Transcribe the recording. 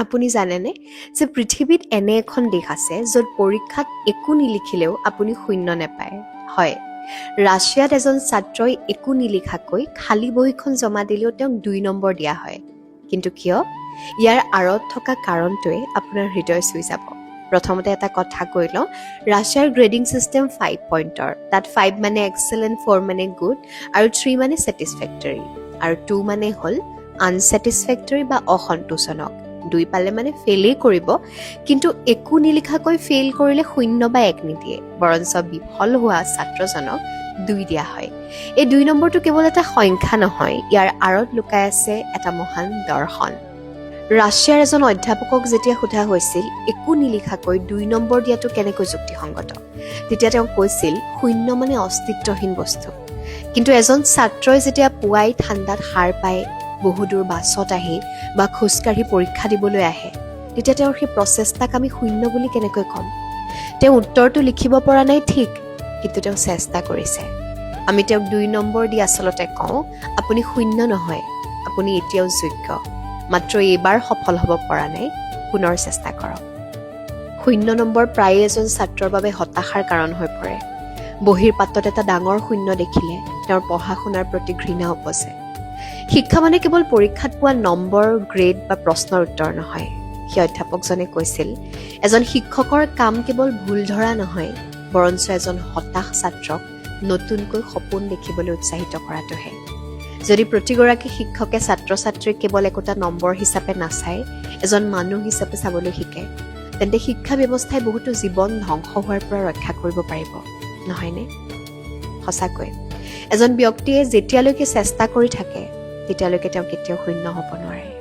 আপুনি জানেনে যে পৃথিৱীত এনে এখন দেশ আছে য'ত পৰীক্ষাত একো নিলিখিলেও আপুনি শূন্য নেপায়? হয়, ৰাছিয়াত এজন ছাত্ৰই একো নিলিখাকৈ খালী বহীখন জমা দিলেও তেওঁক 2 নম্বৰ দিয়া হয়। কিন্তু কিয়? ইয়াৰ আঁৰত থকা কাৰণটোৱে আপোনাৰ হৃদয় চুই যাব। প্ৰথমতে এটা কথা কৈ লওঁ, ৰাছিয়াৰ গ্ৰেডিং ছিষ্টেম 5 পইণ্টৰ। তাত 5 মানে এক্সেলেণ্ট, 4 মানে গুড আৰু 3 মানে ছেটিছফেক্টৰী আৰু 2 মানে হ'ল আনছেটিছফেক্টৰী বা অসন্তোষজনক। 2 পালে মানে ফেইলেই কৰিব। কিন্তু একো নিলিখাকৈ ফেইল কৰিলে শূন্য বা এক নিদিয়ে, বৰঞ্চ বিফল হোৱা ছাত্ৰজনক 2 দিয়া হয়। এই 2 নম্বৰটো কেৱল এটা সংখ্যা নহয়, ইয়াৰ আঁৰত লুকাই আছে এটা মহান দৰ্শন। ৰাছিয়াৰ এজন অধ্যাপকক যেতিয়া সোধা হৈছিল, একো নিলিখাকৈ 2 নম্বৰ দিয়াটো কেনেকৈ যুক্তিসংগত, তেতিয়া তেওঁ কৈছিল, শূন্য মানে অস্তিত্বহীন বস্তু। কিন্তু এজন ছাত্ৰই যেতিয়া পুৱাই ঠাণ্ডাত সাৰ পাই বহুদূৰ বাছত আহি বা খোজকাঢ়ি পৰীক্ষা দিবলৈ আহে, তেতিয়া তেওঁৰ সেই প্ৰচেষ্টাক আমি শূন্য বুলি কেনেকৈ ক'ম? তেওঁ উত্তৰটো লিখিব পৰা নাই ঠিক, কিন্তু তেওঁ চেষ্টা কৰিছে। আমি তেওঁক 2 নম্বৰ দি আচলতে কওঁ, আপুনি শূন্য নহয়, আপুনি এতিয়াও যোগ্য। মাত্ৰ এইবাৰ সফল হ'ব পৰা নাই, পুনৰ চেষ্টা কৰক। শূন্য নম্বৰ প্ৰায়ে এজন ছাত্ৰৰ বাবে হতাশাৰ কাৰণ হৈ পৰে। বহীৰ পাতত এটা ডাঙৰ শূন্য দেখিলে তেওঁৰ পঢ়া শুনাৰ প্ৰতি ঘৃণা উপজে। শিক্ষা মানে কেৱল পৰীক্ষাত পোৱা নম্বৰ, গ্ৰেড বা প্ৰশ্নৰ উত্তৰ নহয়। সেই অধ্যাপকজনে কৈছিল, এজন শিক্ষকৰ কাম কেৱল ভুল ধৰা নহয়, বৰঞ্চ এজন হতাশ ছাত্ৰক নতুনকৈ সপোন দেখিবলৈ উৎসাহিত কৰাটোহে। যদি প্ৰতিগৰাকী শিক্ষকে ছাত্ৰ ছাত্ৰীক কেৱল একোটা নম্বৰ হিচাপে নাচায়, এজন মানুহ হিচাপে চাবলৈ শিকে, তেন্তে শিক্ষা ব্যৱস্থাই বহুতো জীৱন ধ্বংস হোৱাৰ পৰা ৰক্ষা কৰিব পাৰিব, নহয়নে? সঁচাকৈ এজন ব্যক্তিয়ে যেতিয়ালৈকে চেষ্টা কৰি থাকে, তেতিয়ালৈকে তেওঁ কেতিয়াও শূন্য হ'ব নোৱাৰে।